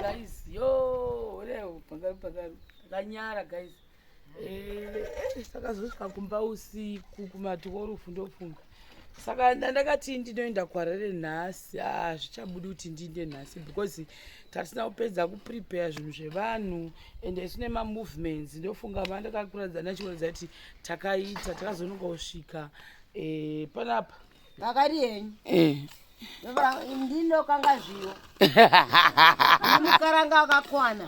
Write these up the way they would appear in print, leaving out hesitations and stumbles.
Guys, yo, leo pakaru pakaru. Takanyara guys. Eh, takazosvika kumba usiku kuma12 ndofunga. Saka ndakati ndinoenda kuHarare nhasi. Ah, zvichabudi kuti ndiinde nhasi because tatisina kupedza kuprepare zvinhu zvevanhu ende tine mamovements. Ndofunga mandakakuratidza ndachiuratidza kuti takaita takazonoka kusvika eh, panapa. Makadi henyu? Eh. Ndinokanga zviyo. Mukaranga akakwana.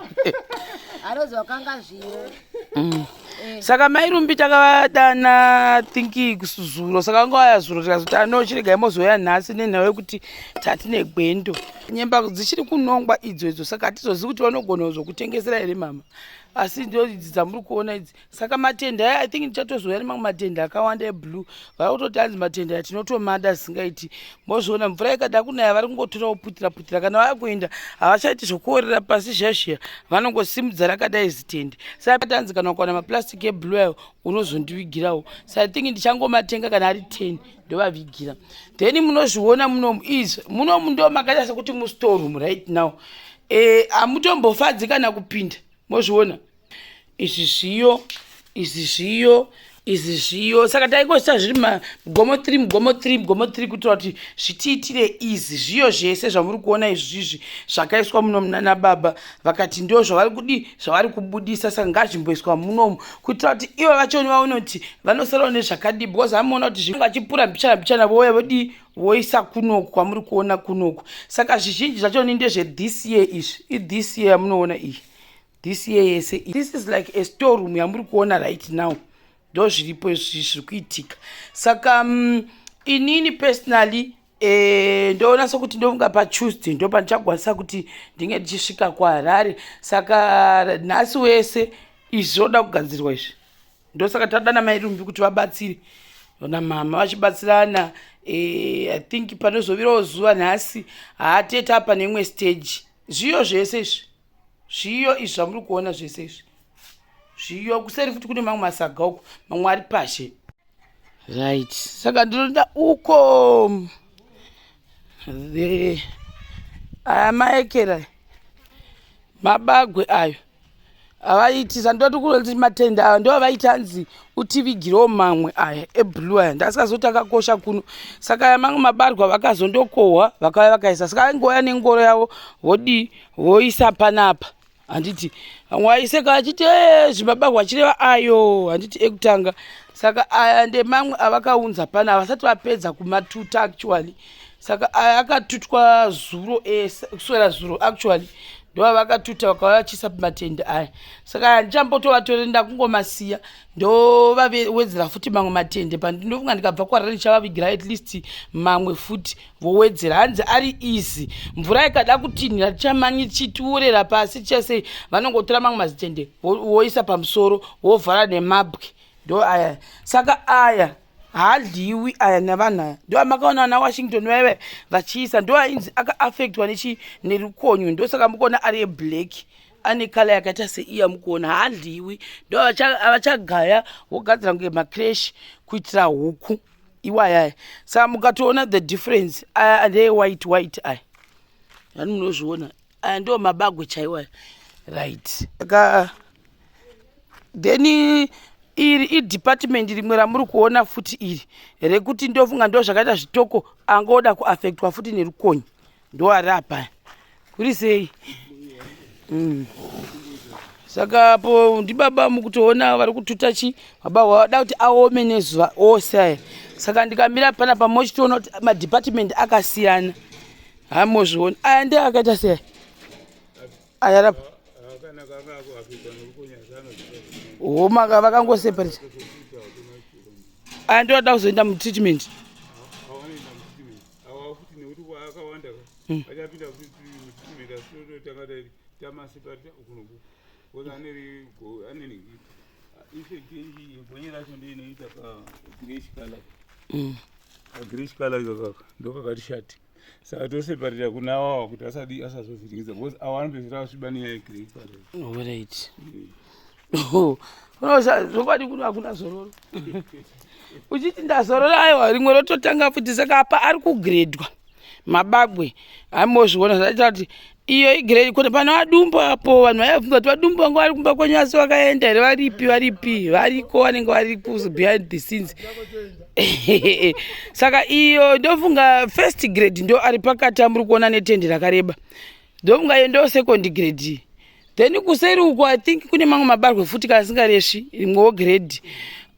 Anozi wakanga zviyo. Saka mai Rumbi takavadana thinki zuro, saka vanga vaya zuro, tikazoti ano chiregai mozouya nhasi nenhau yekuti tatine gwendo. Nyemba dzichiri kunongwa idzo idzo, saka hatizozivi kuti vanogona kuzokutengesera here mama, asi ndo idzi dzamuri kuona idzi. Saka matende aya, I think ndichatozouya nemamwe matende akawanda eblue. Vari kutoti hanzi matende aya tinotomada zvisingaiti. Mozviona, mvura ikada kunaya vari kungotora voputira putira. Kana vava kuenda havachaiti zvokuorera pasi zviya zviya, vanongosimudza rakadai zitende. Saka tanzi kana ukawana maplastic eblue ayo unozondivigirawo. Saka I think ndichangomatenga kana ari 10 ndovavigira. Then munozviona munomu izvi, munomu ndo makaita sekuti mustoreroom right now. Hamutombofadzi kana kupinda. Mozviona izvi zviyo, izvi zviyo, izvi zviyo. Saka taingosita zviri mugomo 3, mugomo 3, mugomo 3 kuitira kuti zvitiitire izi zviyo zvese zvamuri kuona izvizvi zvakaiswa muno munana baba. Vakati ndo zvavari kudi, zvavari kubudisa, saka ngazvimboiswa munomu kuitira kuti ivo vachoni vaone kuti vanosarawo nezvakadii, because vamuona kuti zvinenge vachipura mbichana mbichana, vouya vodii, voisa kunoku kwamuri kuona kunoku. Saka zvizhinji zvacho ni ndezve this year izvi, ithis year yamunoona iyi, this year yese. This is like a storeroom yamuri kuona right now, ndo zviripo izvi zviri kuitika. Saka inini personally ndoona sekuti ndofunga paTuesday ndo pandichagwanisa kuti ndinge ndichisvika kuHarare. Saka nhasi wese izvi zvoda kugadzirwa izvi, ndosaka tadana mai Rumbi kuti vabatsire namama vachibatsirana. I think panozovirawo zuva nhasi haateta apa neimwe stage. Zviyo zvese izvi, zviyo izvi zvamuri kuona zvese izvi zviyo. Kuseri futi kune mamwe masaga uko, mamwe ari pashe. Right, saka ndinoda uko the aya maekera mabagwe ayo avaitisa. Ndoti kuti matende aya ndo avaiti anzi utivigirewo mamwe aya eblue aya, ndasikazoti akakosha kuno. Saka aya mamwe mabarwa vakazondokohwa, vakauya vakaisa. Saka aingouya nengoro yavo, vodii, voisa panapa. Handiti vamwe vaiseka vachiti zvimabagwa achireva ayo, handiti ekutanga. Saka aya ndemamwe avakaunza pana, havasati vapedza kumatuta actually. Saka aya akatutwa zuro ese, kuswera zuro actually ndova vakatuta, vakauya vachiisa pamatende aya. Saka aya ndichambotovatorera, ndakungomasiya, ndovawedzera futi mamwe matende. Pandinofunga ndikabva kuHarare ndichavavigira at least mamwe futi, vowedzera. Hanzi ari easy, mvura ikada kutinhira tichamanyi tichitiurera pasi tichasei, vanongotora mamwe mazitende voisa pamusoro, vovhara nemabwe. Ndo aya. Saka aya haadyiwi aya navanhu, aya ndo amakaona vana Washington vaiva vachiisa, ndo ainzi akaaffectwa nechi nerukonyo, ndosaka mukuona ari eblack, ane colour yakaita seiya mukuona. Haadyiwi, ndo avachagaya vogadzira kunge macrash kuitira huku iwayaya. Saka mukatoona the difference, aya ndeye white white aya, ani munozviona, aya ndo mabagwe chaiwo aya. Right, saka then iri idepartment rimwe ramuri kuona futi iri rekuti ndofunga ndo zvakaita zvitoko, angoda kuaffectwa futi nerukonyi, ndo ari apa. Kuri sei? Saka apo ndibaba mukutoona vari kututa chi baba vada kuti aome nezuva ose aya. Saka ndikamira panapa mochitoona kuti madepartment akasiyana, hamozviona. Aya ndiye akaita sei aya rapa homa, vakangoseparate. Aya ndoada kuzoenda mutreatment. Awa futi nekuti akawanda achapinda mutreatment, asi totanga tamaseparata uku noku because ane nhingi effect gonye racho ndo inoita ka greyish color. Ka greyish color ikakaka ndo kakati shati. Saka toseparata kuna awawa kuti asadi asazovhiringidza because awa anopedzisira asviba nenyaya yegrey color. Right, zvokwadi kuno hakuna zororo. Uchiti ndazorora, aiwa, rimwe rototanga futi. Saka apa ari kugredwa mabagwe, amozviona zvaita kuti Iyo igrade kune pana vadumbu apo vanhu vaibvunza kuti vadumbu vanga vari kumba kwenyu asi vakaenda here varipi varipi variko vanenge vari behind the scenes saka iyo ndofunga first grade ndo ari pakati amuri kuona netende rakareba ndofunga iyo ndo second grade then kuseri uko i think kune mamwe mabarwe futi kasingaresvi rimwewo grade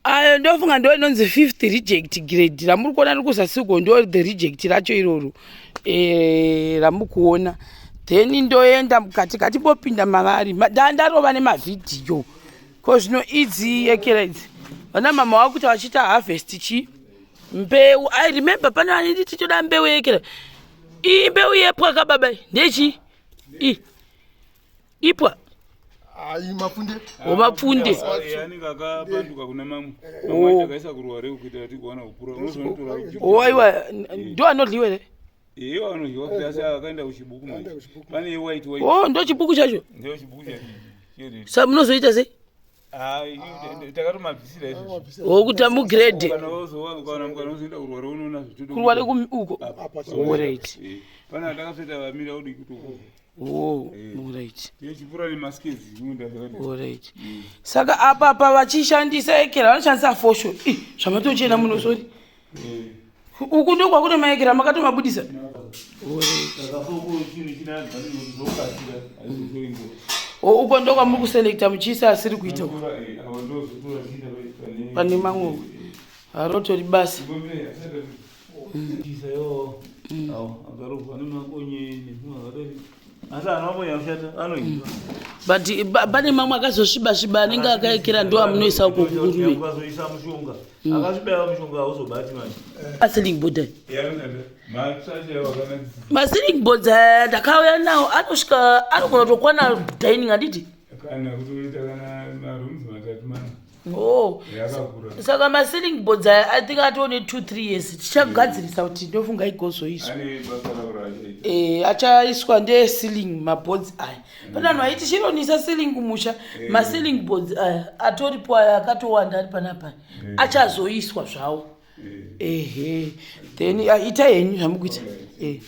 ayo ndofunga ndo inonzi fifth reject grade ramuri kuona riri kuzasi uko ndo the reject racho iroro e, ramukuona then ndoenda mukati katimbopinda mavari ndandarova nemavhidhiyo ko zvino idzi yekera idzi vana mama vakuita vachiita harvest chi mbeu i remember pane vaninditi toda mbeu yekera iyi mbeu yepwa kababa ndechi i ipwa ayi mapfunde mapfunde anenge akapanduka kuna mamwe mamwe takaisa kuruware kuita kuti kuwana kupura unozonotora oh aiwa ndo anodliwa here iye anodyiwa futi asi akaenda kuchibuku manje pane white white oh ndo chibuku chacho ndo chibuku chacho sa munozoita sei takatomabvisira izvozvo wokuti mugrade kana uzoenda kuruware unoona zvitodo kuruware uko alright pana ndakapfeta vamira udiki kutoko Oh, right. Yechipura nemaskezi munda zvakadai. Alright. Saka apa pa vachishandisa ekera vanoshandisa fosho. Ih, zvamatochena muno sorry. Uku ndiko kwakune maekera makatomabudisa. Alright. Saka foko chinhu china vanozokasira hazvizori nguva. Oh, uko ndiko kwamuri kuselecta muchiisa asiri kuita uko. Ava ndozotora chiita pane Pane mamwe. Harotori basa. Chisa yo. Awo akarohwa nemakonye nezvimwe zvakadai. Asi ana makonye akushata anoipa. But pane mamwe akazosviba sviba anenge akaekera ndo amunoisa uko kuguruve. Ukazoisa mushonga. Akasviba mushonga hauzobati manje. Ceiling board. Matsvacha wakanakisa. Maceiling boards aya ndakauya nawo anosvika anogona kutokwana dining handiti? Kana kutoita kana marooms matatu mana. Oh. Yakakura. Saka maceiling boards aya I think atone 2 3 years tichagadzirisa kuti ndofunga igozoiswa. Ane basa ravo raachaita. Eh, achaiswa ndeceiling maboards aya. Pane vanhu vaiti chironisa ceiling kumusha, maceiling boards aya atoripo aya akatowanda ari panapa. Achazoiswa zvawo. Ehe. Then ah, itai henyu zvamukuita. Eh.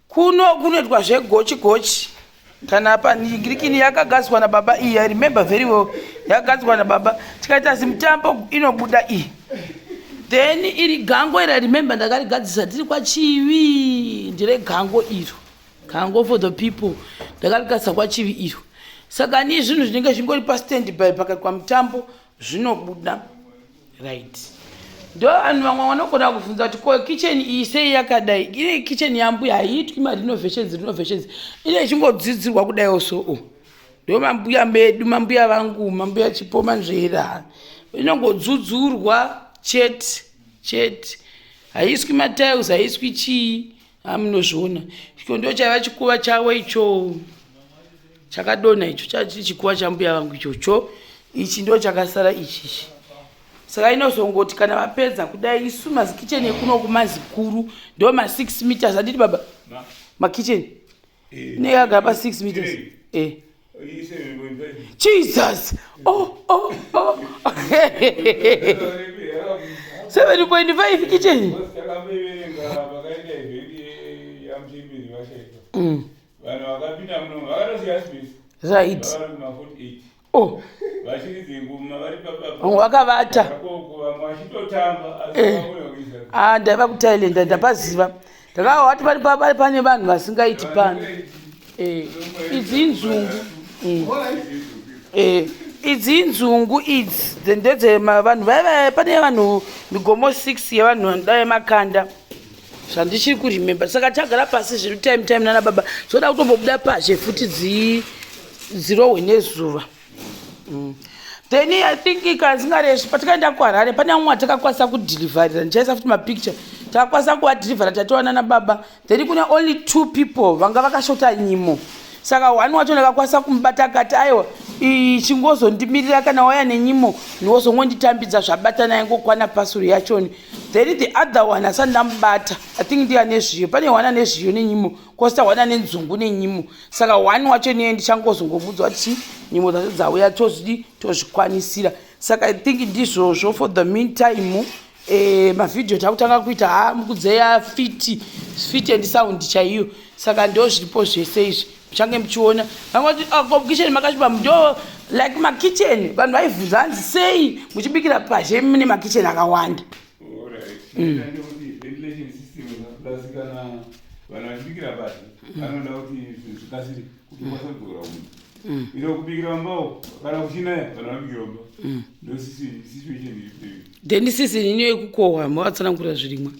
Kuno kunoitwa zvegochi gochi. Kana pa ngirikini yakagadzwa nababa iyi, I remember very well. Yakagadzwa nababa. Tikaita zimutambo inobuda iyi. Then iri gango iri I remember ndakarigadzisa tiri kwaChivi ndire gango iro. Gango for the people. Ndakarigadzisa kwaChivi iro. Saka ni zvinhu zvinenge zvingori pastand by pakaitwa mutambo zvinobuda. Right. Ndo vanhu vamwe vanogona kubvunza kuti ko kitchen iyi sei yakadai ine kitchen yambuya haiitwi marenovations renovations ine ichingodzidzirwa kudaiwo so o ndo mambuya medu mambuya vangu mambuya chipo manzvera inongodzudzurwa chete chete haiswi matiles haiswi chii amunozviona icho ndo chaiva chikuva chavo icho chakadonha icho chachiri chikuva chambuya vangu ichocho ichi ndo chakasara ichichi saka inozongoti kana vapedza kudai isu mazikicheni ekunoku mazikuru ndo ma6 meters handiti baba makicheni inenge yagara pa6 meters eh. Jesus oh. 7.5 kitchen Takamboiverenga pakaita event yamuchemberi vashaika. Vanhu vakapinda muno vakatosiya space. Vari kuma48. Oh. Vachiridze ngoma vari papapa. Vamwe vakavata. Vakoko vamwe vachitotamba asi vakona kuisa. Ah, ndaiva kuThailand ndapaziva ndakavati pane vanhu vasingaiti pano. Eh, idzi inzungu. Eh, idzi inzungu idzi ndedzemavanhu vaiva pane vanhu migomo 6 yevanhu vanoda yemakanda zvandichiri kuremember saka tagara pasi zviri time time nana baba zoda kutombobuda pazhe futi dzirohwe nezuva. Then I think kazingaresvi patakaenda kuHarare pane vamwe vatakakwanisa kudhilivharira ndichaisa futi mapicture takakwanisa kuvadhilivhara tatowana nababa then kune only two people vanga vakashota nyimo saka one wacho ndakakwanisa kumubata akati aiwa chingozondimirira kana wauya nenyimo ndiwozongonditambidza zvabatana ingokwana pasuru yachoni then the other one asati ndamubata I think ndiye ane zviyo pane one ane zviyo nenyimo kosita one ane nzungu nenyimo saka one wacho niye ndichangozongomudzwa kuti nyimo dzacho dzauya tozvidi tozvikwanisira saka I think ndizvozvo for the meantime mavhidhiyo takutanga kuita ha mukudzeya fit fit and sound chaiyo saka ndo zviripo zvese izvi. Muchange muchiona vamwe vati ah, ko kitchen makasviba ndo like makitchen. Vanhu vaivhunza hanzi sei muchibikira pazhe mune makitchen akawanda. Ventilation system plus kana vanhu vachibikira pazhe vanoda kuti zvinhu zvikasire kuti ukwanise kudzokera kumunda. Iro kubikira mumbawo kana kuchinaya vanhu vanobikira mumba. Ndo situation iri pei. Then season ino yekukohwa mavatsanangurira zvirimwa.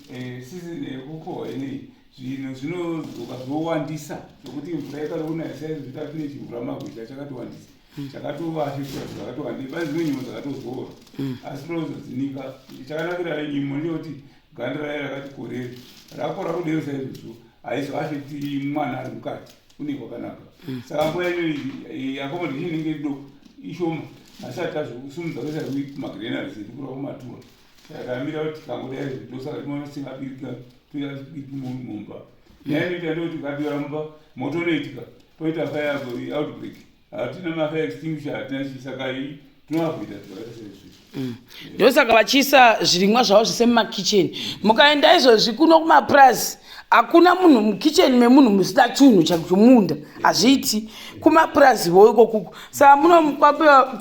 Season yekukohwa inei zvinhu zvinodzoka zvowandisa zvekuti mvura ikada kunaya saizvo tatine chimvura magwesha chakatowandisa chakatovafekura zvakatowandei pane dzimwe nyimo dzakatozora asi tinozodzinika. Chakanakira nyimo ndeyekuti ganda rayo rakati korere rakora kudero saizvozvo haizoafekti mwana ari mukati une kwakanaka. Saka mvura ino accommodation inenge iri doko ishoma asi hatazvokusumudza kuisa kumagrenaries edu kureva kumatura. Takamira kuti tikangodai ndosaka tinoona tisingabirika tisingabiriki mumba. Nyaya inoita ndeyekuti ukabira mumba moto unoitika poita fire outbreak. Hatina mafire extinguisher hatina chii saka tinoavoida zvakaita saizvozvo. Ndosaka vachiisa zvirimwa zvavo zvese mumakicheni. Mukaenda izvozvi kuno kumapurazi hakuna munhu mukicheni memunhu musina chunhu chemunda hazviiti kumapuraziwo ikokuko. Saka muno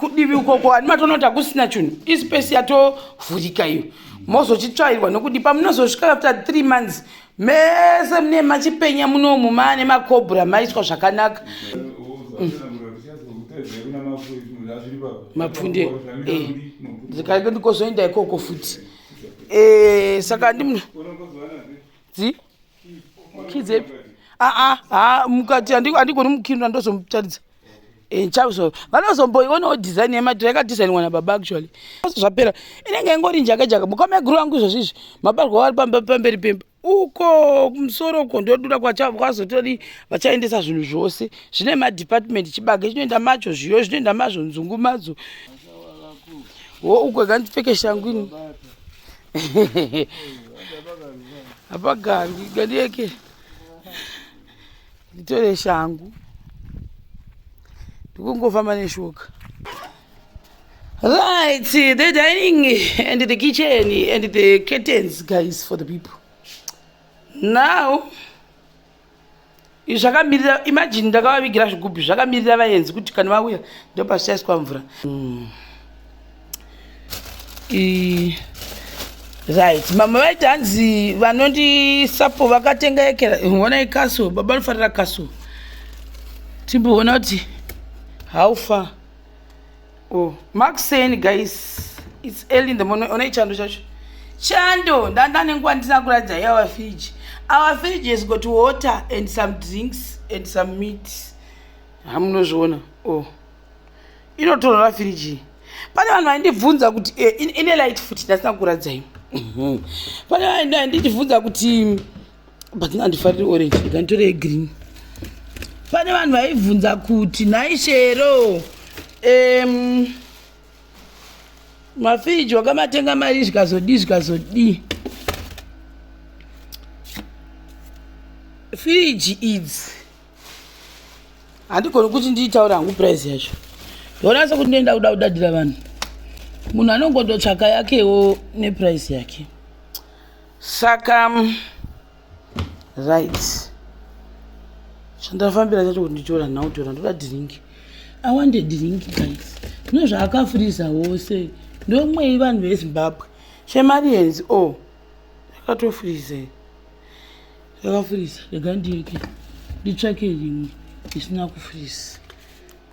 kudivi ukoko handi matoona kuti hakusina chunhu ispace yatovhurika iyo mozochitsvairwa nokudi pamunozosvika after 3 months mese mune machipenya munomu maane makobra maiswa zvakanaka. Mapfunde ndikaike ndikozoenda ikoko futi. Saka ndi dzi kidzepi aa ha mukati handigoni mukinura ndozomutaridza. Chazo vanozomboionawo design yemadhira yakadesignwa nababa actually. Zvapera inenge ingori njaka jaka mukameguru angu izvozvi izvi mabarwa vari pamberi pemba uko kumusoro uko ndodura kwazotodi vachaendesa zvinhu zvose zvine madepartment chibage chinoenda macho zviyo zvinoenda mazvo nzungu madzo wo uko gandipfeke shangu ini hapagarwi gandiyeke nditore shangu ndikungofamba neshoka. Right, the dining and the kitchen and the curtains, guys, for the people. Now, zvakamirira, imagine ndakavavigira zvigubhu zvakamirira vaenzi kuti kana vauya ndopazvichaiswa mvura. Right, mama vaiti hanzi vanondisapo vakatenga ekera honai kaso baba vanofarira kaso timboona kuti how far. Oh, Maxen guys, it's early in the morning. Onai chando chacho. Chando, ndanda nenguva ndisina kuratidza our fridge. Our fridge has got water and some drinks and some meat. Hamunozviona. Oh. Inotonhora fridge. Pane vanhu vaindibvunza kuti ine light futi ndasina kuratidza imi. Pane vanhu vaindibvunza kuti but andifariri orange ndikanditore green. Pane vanhu vaibvunza kuti nhai Shero mafiriji wakamatenga mari zvikazodii zvikazodii. Firiji idzi handigoni kuti ndiitaure hangu price yacho. Ndoona sekuti ndoenda kuda kudadira vanhu. Munhu anongondotsvaka yakewo neprice yake. Saka right, chandafambira chacho kuti nditora nhautora ndoda drink. I want a drink guys. Zvino zvaakafuriza wose ndomwei vanhu veZimbabwe. Shemarians oh yakatofuriza yakafuriza rega ndiyeke nditsvake rimwe isina kufuriza.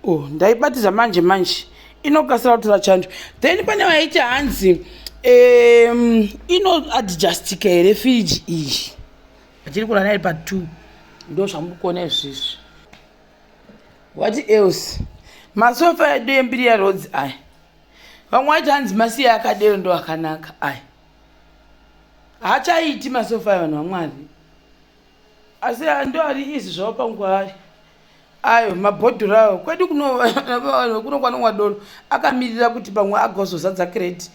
Oh ndaibatidza manje manje inokasira kutora chando. Then pane vaiti hanzi inoadjustika here fridge iyi. Tiri kurana iri pa 2 ndo zvamuri kuona izvizvi. What else? Masofa edu embiri yaRhodes aya. Vamwe vaiti hanzi masiya akadero ndo akanaka aya. Haachaiti masofa aya vanhu vaMwari. Asi ndo ari easy zvavo panguva ari. Ayo mabhodhoro ayo kwedu kuno kuno kwanomwa doro akamirira kuti pamwe agozozadza crate.